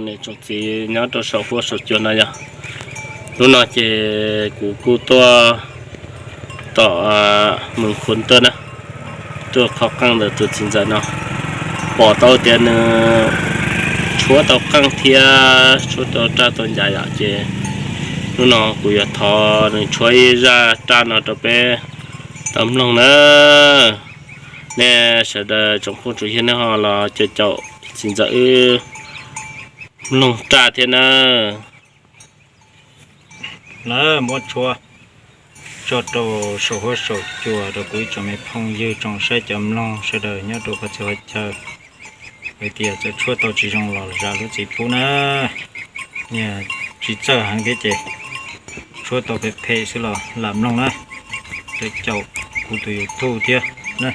Niam tsoom txiv nyob rau saum huab saum cua no yog, hnub no ces kuv kuj tuaj tom Moos Khuv Tuaj na, tuaj kho qeej ntawm tus txiv ntxawm no, pom tau tias nws tshuab tau qeej thiab tshuab tau raj tau ncas yom, ces hnub no kuv yuav thov nws tshuab ib zaj raj no rau peb tau mloog na. Nej sawv daws tsoom phooj tsoom ywg nej ho los caum caum txiv ntxawm wb mloog raj thiab nawb. Lawv muab tshuab tso rau saum huab saum cua rau kuv ib tsoom me phooj ywg tsoom saib cov mloog sawv daws nyob rau qhov txhia qhov chaw, hais tias txawm tshuab tau tsis zoo los zam lub txim pub na. Niag tsis txawj heev thiab ces tshuab tau phem phem xwb los lam mloog na, caum kuv tus YouTube thiab na.